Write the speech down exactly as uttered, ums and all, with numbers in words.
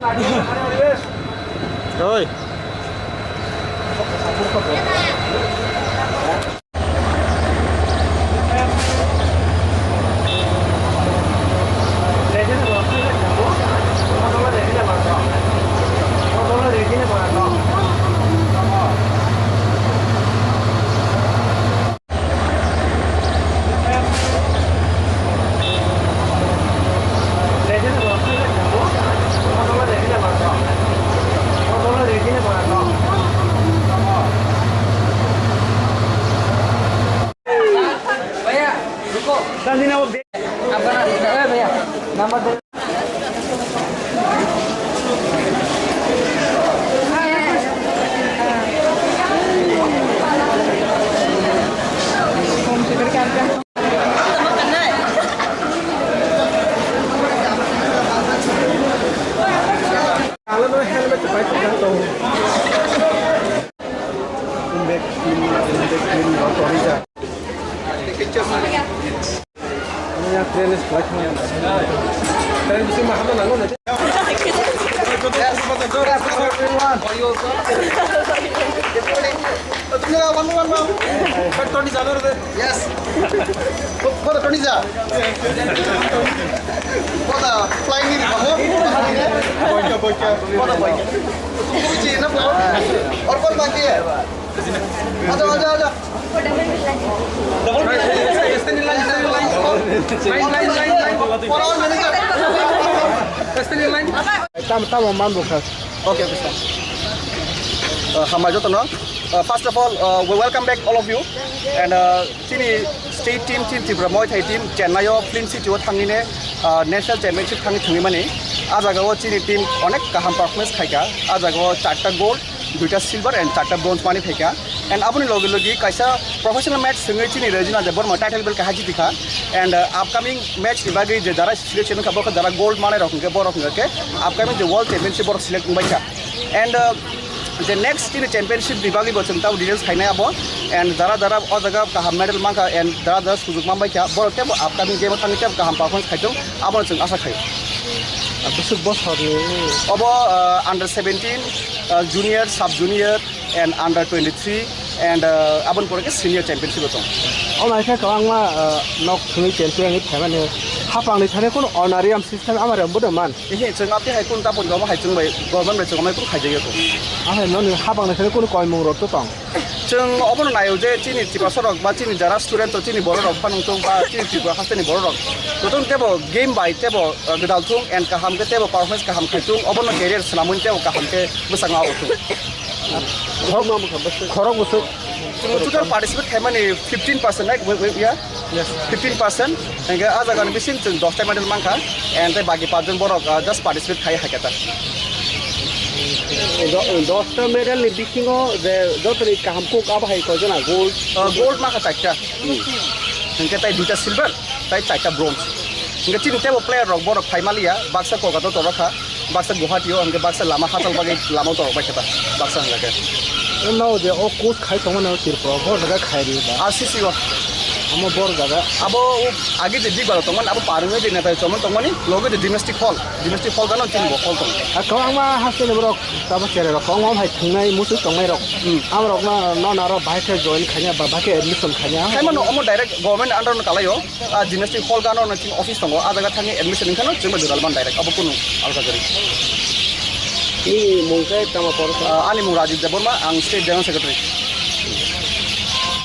Oi. भैया, रुको। आपका नाम, ए भैया, नंबर दे। Yes. Kota Tony ja. Kota flying ni babo. Boika, boika. Kota boika. Koi chhiye na babo. Aur kaun baki hai? Aaja, aaja, aaja. Double line, line, line, line. Line, line, line, line. Tam, tam, man bukha. Okay, okay, sir. Uh, hambai jotono. Uh, first of all, uh, we welcome back all of you. And, uh, chini state team, chini Tripura Muay Thai team, Chennai o Flint City o thangwi ne, uh, national championship thangwi thangwi mani. A jaga o chini team onek kaham performance khaika. A jaga o charta gold, duita silver and charta bronze mani phaika. And aboni logi logi kaisa professional match swngwi chini Rajina Debbarma title belt kaha jitikha. And, uh, upcoming match ni bagwi je jara selection wngkha, bo khe jara gold manai rok hwnkhe borok hwnkhe upcoming je world championship borok select wngbaikha. And, uh, je next chini championship ni bagwi bo chwng tamo details khainai abo. And jara jara o jaga kaham medal mankha and jara jara sujuk manbaikha, borok tebo upcoming game o thangwi tebo kaham performance khaithung, abono chwng asha khaio. Bwswk bosor ni? Obo, uh, under seventeen, uh, junior, sub junior, and under twenty-three, and, uh, aboni pore khe senior championship o tong. O mai khe kwbangma, uh, nok thwngwi champion wngwi phaimani hapang ni thani kheno honorarium system amari ang bodo man. Ehe, chwng abo hai kunu ta pori omo hai chwng bai government bai chwng omo hai kunu khaijak ya kho. Amai noni hapang ni thani kheno koimung rok to tong. Chwng obono naio je chini Tiprasa rok ba chini jara student to chini borok rok phano tong ba chini Tripura haste ni borok rok. Jotono tebo game bai tebo, uh, gwdal thung and kaham khe tebo performance kaham khai thung, obono career swnamwi tebo kaham khe bwskango o thung. Khorok bwswk. Chwng total participate khaimani fifteen percent, right? Wi-, wi-, yeah? Yes. Fifteen percent. Hingke a jaga ni bising chwng dosta medal mankha. And tei baki pachjon borok, uh, just participate khai hai khe ta. Do-, dosta medal ni bisingo je jotoni kaham kuk abo hai koijana gold? Uh, gold mankha charta. Hmm. Hingke tei duita silver. Tai chaita bronze. Hingke chini tebo player rok borok phai maliya, baksa Kolkata o toro kha, baksa Guwahati o, hingke baksa lama hachal bagwi lama o toro bai khe ta, baksa hingke. O nao je o coach khai tongmani o Tripura o, bor jaga khai ri ba? R C C o. Amo bor jaga. Abo o age je Digbar o tongmani, abo parwngwi je neta chomon tongmani, loge je gymnastic hall, gymnastic hall gano chini bo hall tong. A kwbangma haste ni borok, tabo chere rok, kwbangma hai thwngnai, muchung tongnai rok. Hmm. Amo rok no, no, naro bahai khe join khaina ba, bahai khe admission khaina. Khai mano, omo direct government under no kalai o. Ah, gymnastic hall gano no chini office tongo, ah jaga thangwi admission wngkha no chwngno jugal man direct, abo kunu alka gari. Nini mung khe tamo por? Ah, ani mung Rajiv Debbarma, ang state general secretary.